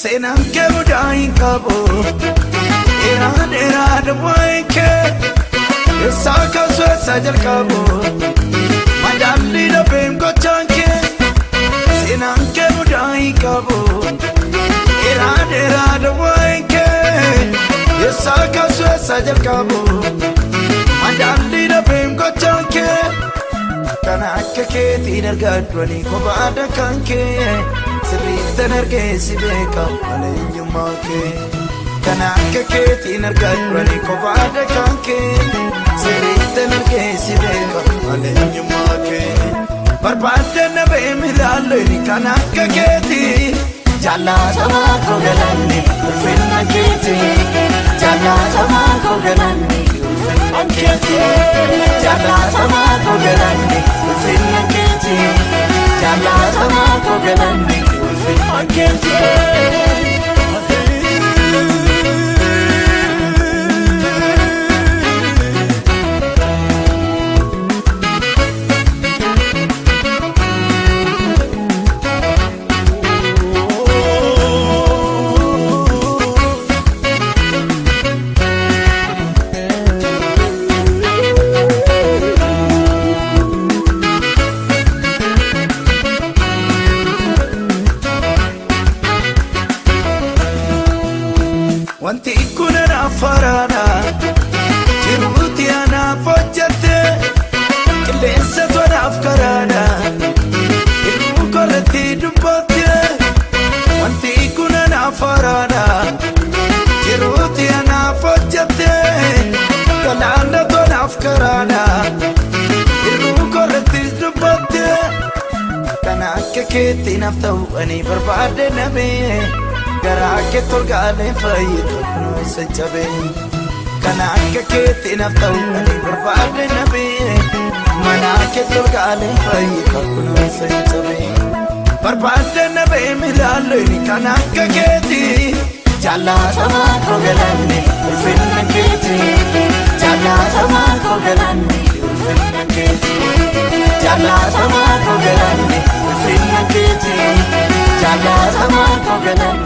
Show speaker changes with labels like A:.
A: Seenaan kee mudaa hin qabu. Dheeraa dheeraa dawwaan kee. Eessaa kaasu eessaa jalqabu. Madaalli dhabeen gochaan kee. Seenaan kee mudaa hin qabu. Dheeraa dheeraa dawwaan kee. Eessaa kaasu eessaa jalqabu. Madaalli dhabeen gochaan kee. Kan akka keetiin argadhu ani kophaadha kan kee. Sirriittan argee si beeka malee eenyummaa kee. Kan akka keetiin argadhu ani kophaadha kan kee. Sirriittan argee si beeka malee eenyummaa kee. Barbaadde na beemi ilaallu kan akka keetii.
B: Jaallatamaa koo galanni ulfinna keeti. Jaallatamaa koo galanni ulfinna keeti. Jaallatamaa koo galanni ulfinna keeti. Jaallatamaa koo galanni ulfinna keeti.
A: Wanti kun anaaf haaraadha. Jiruuti anaaf hojjette. Qilleensa anaaf karaadha. Hir'uu korratti dubbatte. Wanti kun anaaf haaraadha. Jiruuti anaaf hojjette. Galaana anaaf karaadha. Hir'uu korratti dubbatte. Kan akka keetti naaf ta'u ani barbaade nabee. Garaa kee tolgaalee fayyadu kunoo isa cabee. Kan akka keetti naaf ta'u ani barbaade nabee. Mana kee tolgaalee fayyadu kunoo isa cabee. Barbaade nabee milaallu kan akka keetti.
B: Jaallatamaa koo galanni ulfinna keeti. Jaallatamaa koo galanni ulfinna keeti. Jaallatamaa koo galanni ulfinna keeti. Jaallatamaa koo galanni.